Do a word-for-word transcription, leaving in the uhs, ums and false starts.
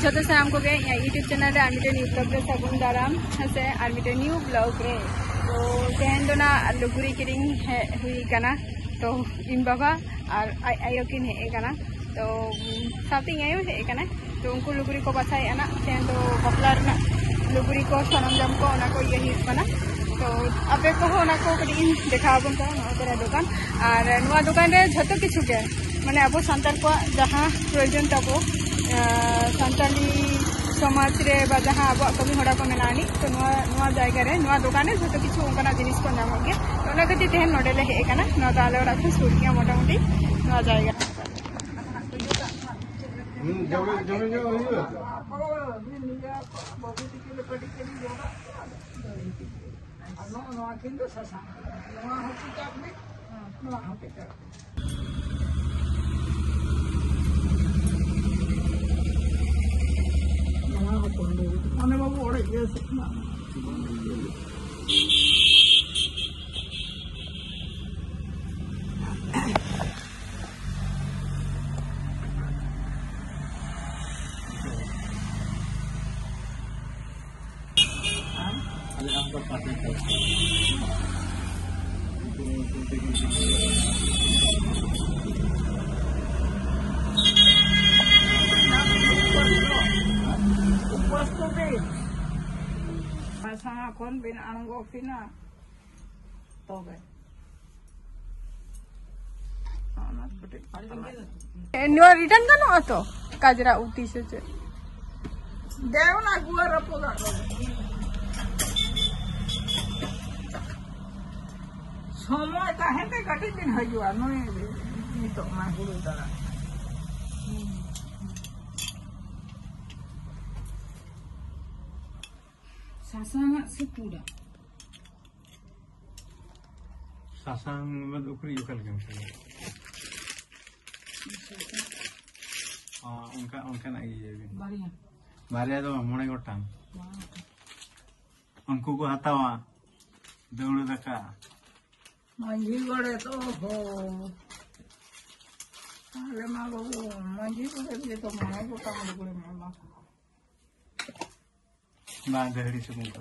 ᱡᱚᱛᱚ ᱥᱟᱱᱟᱢ ᱠᱚᱜᱮ ᱤᱧᱟᱹᱜ YouTube ᱪᱮᱱᱮᱞ ᱨᱮ ᱟᱨ ᱢᱤᱫᱴᱮᱱ ᱱᱤᱭᱩ ᱵᱞᱚᱜ ᱨᱮ ᱥᱟᱹᱜᱩᱱ ᱫᱟᱨᱟᱢ, ᱦᱮᱸ ᱥᱮ, ᱟᱨ ᱢᱤᱫᱴᱮᱱ ᱱᱤᱭᱩ ᱵᱞᱚᱜ ᱨᱮ᱾ ᱛᱚ ᱛᱮᱦᱮᱧ ᱫᱚ ᱱᱟᱜ ᱞᱩᱜᱽᱲᱤ ᱠᱤᱨᱤᱧ ᱦᱮᱡ ᱦᱩᱭ ᱠᱟᱱᱟ᱾ ᱛᱚ ᱤᱧ ᱵᱟᱵᱟ ᱟᱨ ᱟᱡ ᱟᱭᱳ ᱠᱤᱱ ᱦᱮᱡ ᱟᱠᱟᱱᱟ᱾ ᱛᱚ ᱥᱟᱶᱛᱮ ᱤᱧ ᱟᱭᱳ ᱦᱮᱡ ᱟᱠᱟᱱᱟᱭ᱾ ᱛᱚ ᱩᱱᱠᱩ ᱞᱩᱜᱽᱲᱤ ᱠᱚ ᱵᱟᱪᱷᱟᱭᱮᱫᱼᱟ ᱱᱟᱜ᱾ ᱛᱮᱦᱮᱧ ᱫᱚ ᱵᱟᱯᱞᱟ ᱨᱮᱱᱟᱜ ᱞᱩᱜᱽᱲᱤ ᱠᱚ, ᱥᱚᱨᱚᱧᱡᱟᱢ ᱠᱚ, ᱚᱱᱟ ᱠᱚ ᱤᱭᱟᱹ ᱦᱩᱭᱩᱜ ᱠᱟᱱᱟ᱾ ᱛᱚ ᱟᱯᱮ ᱠᱚᱦᱚᱸ ᱚᱱᱟ ᱠᱚ ᱠᱟᱹᱴᱤᱡ ᱤᱧ ᱫᱮᱠᱷᱟᱣ ᱟᱵᱚᱱ ᱠᱟᱱᱟ, ᱱᱚᱣᱟ ᱠᱚᱨᱮ ᱫᱚᱠᱟᱱ᱾ ᱟᱨ ᱱᱚᱣᱟ ᱫᱚᱠᱟᱱ ᱨᱮ ᱡᱷᱚᱛᱚ ᱠᱤᱪᱷᱩ ᱜᱮ, ᱢᱟᱱᱮ ᱟᱵᱚ ᱥᱟᱱᱛᱟᱲ ᱠᱚᱣᱟᱜ ᱡᱟᱦᱟᱸ ᱯᱨᱚᱭᱳᱡᱚᱱ ᱛᱟᱵᱚ, ᱟᱨ ᱥᱟᱱᱛᱟᱞᱤ ᱥᱚᱢᱟᱡᱽ ᱨᱮ ᱵᱟ ᱡᱟᱦᱟᱸ ᱟᱵᱚᱣᱟᱜ ᱠᱟᱹᱢᱤ ᱦᱚᱨᱟ ᱠᱚ ᱢᱮᱱᱟᱜᱼᱟ ᱟᱹᱱᱤᱡ, ᱛᱚ ᱱᱚᱣᱟ, ᱱᱚᱣᱟ ᱡᱟᱭᱜᱟ ᱨᱮ, ᱱᱚᱣᱟ ᱫᱚᱠᱟᱱ ᱨᱮ ᱡᱷᱚᱛᱚ ᱠᱤᱪᱷᱩ ᱚᱱᱠᱟᱱᱟᱜ ᱡᱤᱱᱤᱥ ᱠᱚ ᱧᱟᱢᱚᱜ ᱜᱮᱭᱟ᱾ ᱛᱚ ᱚᱱᱟ ᱠᱷᱟᱹᱛᱤᱨ ᱛᱮᱦᱮᱧ ᱱᱚᱰᱮ ᱞᱮ ᱦᱮᱡ ᱟᱠᱟᱱᱟ᱾ ᱱᱚᱣᱟ ᱫᱚ ᱟᱞᱮ ᱚᱲᱟᱜ ᱠᱷᱚᱱ ᱥᱩᱨ ᱜᱮᱭᱟ ᱢᱚᱴᱟᱢᱩᱴᱤ ᱱᱚᱣᱟ ᱡᱟᱭᱜᱟ᱾ ᱦᱩᱸ, ᱡᱚᱢᱮ, ᱡᱚᱢᱮ ᱧᱚᱜ ᱦᱩᱭᱩᱜᱼᱟ ᱛᱚ᱾ ᱟᱨ ᱱᱚᱜᱼᱚ ᱱᱚᱣᱟ ᱠᱤᱱ ᱫᱚ ᱥᱟᱥᱟᱝ᱾ ᱱᱚᱣᱟ ᱦᱚᱸ ᱯᱮ ᱪᱟᱥ ᱢᱮ, ᱱᱚᱣᱟ ᱦᱚᱸ ᱯᱮ ᱪᱟᱥ ᱢᱮ᱾ ᱱᱚᱣᱟ ᱦᱚᱸ ᱠᱚᱸᱰᱮ᱾ ᱢᱟᱱᱮ ᱵᱟᱹᱵᱩ ᱚᱲᱮᱡ ᱜᱮ ᱥᱮ ᱢᱟ᱾ ᱩᱯᱟᱹᱥ ᱠᱚᱵᱤᱱ᱾ ᱵᱟᱥᱟ ᱠᱷᱚᱱ ᱵᱤᱱ ᱟᱬᱜᱚ ᱠᱤᱱᱟ᱾ ᱛᱚᱵᱮ᱾ ᱚᱱᱟ ᱠᱟᱹᱴᱤᱡ ᱯᱟᱛᱞᱟ᱾ ᱮ, ᱱᱚᱣᱟ ᱨᱤᱴᱟᱨᱱ ᱜᱟᱱᱚᱜᱼᱟ ᱛᱚ? ᱠᱟᱡᱽᱨᱟ ᱩᱛᱤ ᱥᱮ ᱪᱮᱫ? ᱫᱮ ᱚᱱᱟ ᱜᱩᱣᱟᱹ ᱨᱟᱹᱯᱩᱫᱟᱜ ᱫᱚ᱾ ᱥᱚᱢᱚᱭ ᱛᱟᱦᱮᱸ ᱛᱮ ᱠᱟᱹᱴᱤᱡ ᱵᱤᱱ ᱦᱤᱡᱩᱜᱼᱟ, ᱱᱩᱭ ᱱᱤᱛᱚᱜ ᱢᱟ ᱦᱩᱲᱩ ᱫᱟᱬᱟ᱾ ᱥᱟᱥᱟᱝᱟᱜ ᱥᱮ ᱯᱩᱰᱟᱜ? ᱥᱟᱥᱟᱝ ᱢᱮᱱᱫᱚ ᱩᱠᱷᱨᱤ ᱚᱠᱟ ᱞᱮᱠᱟ ᱢᱮᱥᱟᱭᱟ? ᱚ, ᱚᱱᱠᱟ, ᱚᱱᱠᱟᱱᱟᱜ ᱜᱮ ᱤᱭᱟᱹᱭ ᱵᱤᱱ᱾ ᱵᱟᱨᱭᱟ᱾ ᱵᱟᱨᱭᱟ ᱫᱚ ᱵᱟᱝ, ᱢᱚᱬᱮ ᱜᱚᱴᱟᱝ᱾ ᱢᱚᱬᱮ ᱜᱚᱴᱟᱝ᱾ ᱩᱱᱠᱩ ᱠᱚ ᱦᱟᱛᱟᱣᱟ ᱫᱟᱹᱣᱲᱟᱹ ᱫᱟᱠᱟ᱾ ᱢᱟᱹᱡᱷᱤ ᱜᱚᱰᱮᱛ, ᱚᱦᱚ᱾ ᱟᱞᱮ ᱢᱟ ᱵᱟᱹᱵᱩ ᱢᱟᱹᱡᱷᱤ ᱠᱚᱨᱮ ᱜᱮ ᱛᱚ ᱢᱚᱬᱮ ᱜᱚᱴᱟᱝ ᱞᱩᱜᱽᱲᱤ ᱢᱟ ᱵᱟᱝ᱾ ᱵᱟᱝ ᱫᱟᱹᱦᱲᱤ ᱥᱩᱢᱩᱝ ᱫᱚ᱾